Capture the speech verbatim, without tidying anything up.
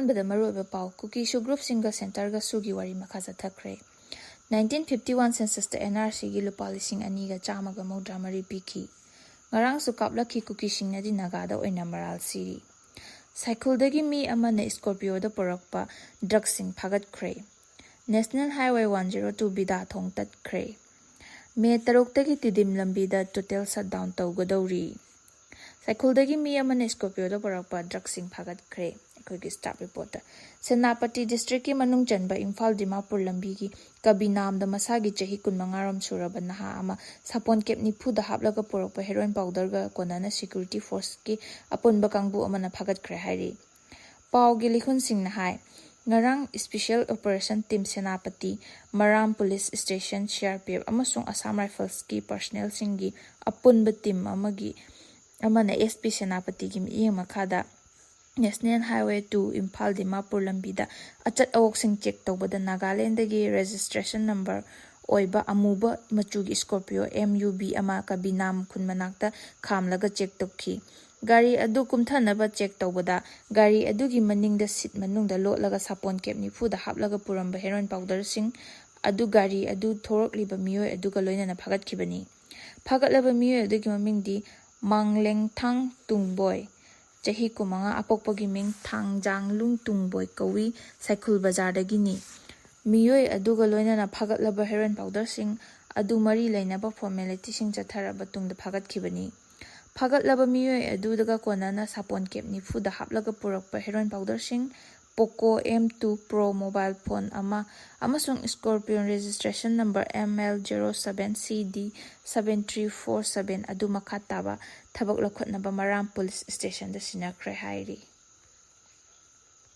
ꯑꯍꯥꯟꯕꯗ ꯃꯔꯨꯑꯣꯏꯕ ꯄꯥꯎ, ꯀꯨꯀꯤꯁꯨ ꯒ꯭ꯔꯨꯞꯁꯤꯡꯒ ꯁꯦꯟꯇꯔꯒ ꯁꯨꯒꯤ ꯋꯥꯔꯤ ꯃꯈꯥ ꯆꯠꯊꯈ꯭ꯔꯦ꯫ ꯅꯥꯏꯟꯇꯤꯟ ꯐꯤꯐꯇꯤ ꯋꯥꯟ ꯁꯦꯟꯁꯁꯇ ꯑꯦꯟ ꯑꯥꯔ ꯁꯤꯒꯤ ꯂꯨꯄꯥ ꯂꯤꯁꯤꯡ ꯑꯅꯤꯒ ꯆꯥꯝꯃꯒ ꯃꯧꯗ꯭ꯔꯥ ꯃꯔꯤ ꯄꯤꯈꯤ꯫ ꯉꯔꯥꯡꯁꯨ ꯀꯥꯞꯂꯛꯈꯤ, ꯀꯨꯀꯤꯁꯤꯡꯅꯗꯤ ꯅꯥꯒꯥꯗ ꯑꯣꯏꯅ ꯃꯔꯥꯜ ꯁꯤꯔꯤ꯫ ꯁꯥꯏꯈꯨꯜꯗꯒꯤ ꯃꯤ ꯑꯃꯅ ꯁ꯭ꯀꯣꯔꯄꯤꯌꯣꯗ ꯄꯨꯔꯛꯄ ꯗ꯭ꯔꯒꯁꯤꯡ ꯐꯥꯒꯠꯈ꯭ꯔꯦ꯫ National highway one zero two ꯕꯤꯗꯥ ꯊꯣꯡ ꯇꯠꯈ꯭ꯔꯦ꯫ ꯃꯦ ꯇꯔꯨꯛꯇꯒꯤ ꯇꯤꯗꯤꯝ ꯂꯝꯕꯤꯗ ꯇꯣꯇꯦꯜ ꯁꯠꯗꯥꯎꯟ ꯇꯧꯒꯗꯧꯔꯤ꯫ ꯁꯥꯏꯈꯨꯜꯗꯒꯤ ꯃꯤ ꯑꯃꯅ ꯁ꯭ꯀꯣꯔꯄꯤꯌꯣꯗ ꯄꯨꯔꯛꯄ ꯗ꯭ꯔꯒꯁꯤꯡ ꯐꯥꯒꯠꯈ꯭ꯔꯦ꯫ ꯑꯩꯈꯣꯏꯒꯤ ꯁ꯭ꯇꯥꯐ ꯔꯤꯄꯣꯔꯇꯔ꯫ ꯁꯦꯅꯥꯄꯇꯤ ꯗꯤꯁꯇ꯭ꯔꯤꯛꯀꯤ ꯃꯅꯨꯡ ꯆꯟꯕ ꯏꯝꯐꯥꯜ ꯗꯤꯃꯥꯄꯨꯔ ꯂꯝꯕꯤꯒꯤ ꯀꯕꯤꯅꯥꯝꯗ ꯃꯁꯥꯒꯤ ꯆꯍꯤ ꯀꯨꯟꯃꯉꯥꯔꯣꯝ ꯁꯨꯔꯕ ꯅꯍꯥ ꯑꯃ ꯁꯥꯄꯣꯟ ꯀꯦꯞ ꯅꯤꯐꯨꯗ ꯍꯥꯞꯂꯒ ꯄꯨꯔꯛꯄ ꯍꯦꯔꯣꯏꯟ ꯄꯥꯎꯗꯔꯒ ꯀꯣꯟꯅꯅ ꯁꯦꯀ꯭ꯌꯨꯔꯤꯇꯤ ꯐꯣꯔꯁꯀꯤ ꯑꯄꯨꯟꯕ ꯀꯥꯡꯕꯨ ꯑꯃꯅ ꯐꯥꯒꯠꯈ꯭ꯔꯦ ꯍꯥꯏꯔꯤ꯫ ꯄꯥꯎꯒꯤ ꯂꯤꯈꯨꯟꯁꯤꯡꯅ ꯍꯥꯏ, ꯉꯔꯥꯡ special operation team Senapati, Maram police station, C R P F ꯑꯃꯁꯨꯡ ꯑꯁꯥꯝ ꯔꯥꯏꯐꯜꯁꯀꯤ ꯄꯔꯁꯅꯦꯜꯁꯤꯡꯒꯤ ꯑꯄꯨꯟꯕ ꯇꯤꯝ ꯑꯃꯒꯤ, ꯑꯃꯅ ꯑꯦꯁ ꯄꯤ ꯁꯦꯅꯥꯄꯇꯤꯒꯤ ꯃꯤꯠꯌꯦꯡ ꯃꯈꯥꯗ national highway two Imphal Dimapur ꯂꯝꯕꯤꯗ ꯑꯆꯠ ꯑꯋꯣꯛꯁꯤꯡ ꯆꯦꯛ ꯇꯧꯕꯗ ꯅꯥꯒꯥꯂꯦꯟꯗꯒꯤ ꯔꯦꯖꯤꯁꯇ꯭ꯔꯦꯁꯟ ꯅꯝꯕꯔ ꯑꯣꯏꯕ ꯑꯃꯨꯕ ꯃꯆꯨꯒꯤ ꯁ꯭ꯀꯣꯔꯄꯤꯌꯣ ꯑꯦꯝ ꯌꯨ ꯕꯤ ꯑꯃ ꯀꯕꯤꯅꯥꯝ ꯈꯨꯟ ꯃꯅꯥꯛꯇ ꯈꯥꯝꯂꯒ ꯆꯦꯛ ꯇꯧꯈꯤ꯫ ꯒꯥꯔꯤ ꯑꯗꯨ ꯀꯨꯝꯊꯅꯕ ꯆꯦꯛ ꯇꯧꯕꯗ ꯒꯥꯔꯤ ꯑꯗꯨꯒꯤ ꯃꯅꯤꯡꯗ ꯁꯤꯠ ꯃꯅꯨꯡꯗ ꯂꯣꯠꯂꯒ ꯁꯥꯄꯣꯟ ꯀꯦꯞ ꯅꯤꯐꯨꯗ ꯍꯥꯞꯂꯒ ꯄꯨꯔꯝꯕ ꯍꯦꯔꯣꯏꯟ ꯄꯥꯎꯗꯔꯁꯤꯡ ꯑꯗꯨ ꯒꯥꯔꯤ ꯑꯗꯨ ꯊꯧꯔꯛꯂꯤꯕ ꯃꯤꯑꯣꯏ ꯑꯗꯨꯒ ꯂꯣꯏꯅꯅ ꯐꯥꯒꯠꯈꯤꯕꯅꯤ꯫ ꯐꯥꯒꯠꯂꯕ ꯃꯤꯑꯣꯏ ꯑꯗꯨꯒꯤ ꯃꯃꯤꯡꯗꯤ ꯃꯥꯡꯂꯦꯡꯊꯥꯡ ꯇꯨꯡꯕꯣꯏ, ꯆꯍꯤ ꯀꯨꯟꯃꯉꯥ, ꯑꯄꯣꯛꯄꯒꯤ ꯃꯤꯡ ꯊꯥꯡꯖꯥꯡꯂꯨꯡ ꯇꯨꯡꯕꯣꯏ ꯀꯧꯏ, ꯁꯥꯏꯈꯨꯜ ꯕꯖꯥꯔꯗꯒꯤꯅꯤ꯫ ꯃꯤꯑꯣꯏ ꯑꯗꯨꯒ ꯂꯣꯏꯅꯅ ꯐꯥꯒꯠꯂꯕ ꯍꯦꯔꯣꯏꯟ ꯄꯥꯎꯗꯔꯁꯤꯡ ꯑꯗꯨ ꯃꯔꯤ ꯂꯩꯅꯕ ꯐꯣꯔꯃꯦꯂꯤꯇꯤꯁꯤꯡ ꯆꯠꯊꯔꯕ ꯇꯨꯡꯗ ꯐꯥꯒꯠꯈꯤꯕꯅꯤ꯫ ꯐꯥꯒꯠꯂꯕ ꯃꯤꯑꯣꯏ ꯑꯗꯨꯒ ꯀꯣꯟꯅꯅ ꯁꯥꯄꯣꯟ ꯀꯦꯞ ꯅꯤꯐꯨꯗ ꯍꯥꯞꯂꯒ ꯄꯨꯔꯛꯄ ꯍꯦꯔꯣꯏꯟ ꯄꯥꯎꯗꯔꯁꯤꯡ, Poco M two pro mobile phone ꯑꯃ ꯑꯃꯁꯨꯡ Scorpio registration number M L zero seven C D seven three four seven ꯑꯗꯨ ꯃꯈꯥ ꯇꯥꯕ ꯊꯕꯛ ꯂꯧꯈꯠꯅꯕ ꯃꯔꯥꯝ ꯄꯨꯂꯤꯁ ꯁ꯭ꯇꯦꯁꯟꯗ ꯁꯤꯟꯅꯈ꯭ꯔꯦ ꯍꯥꯏꯔꯤ꯫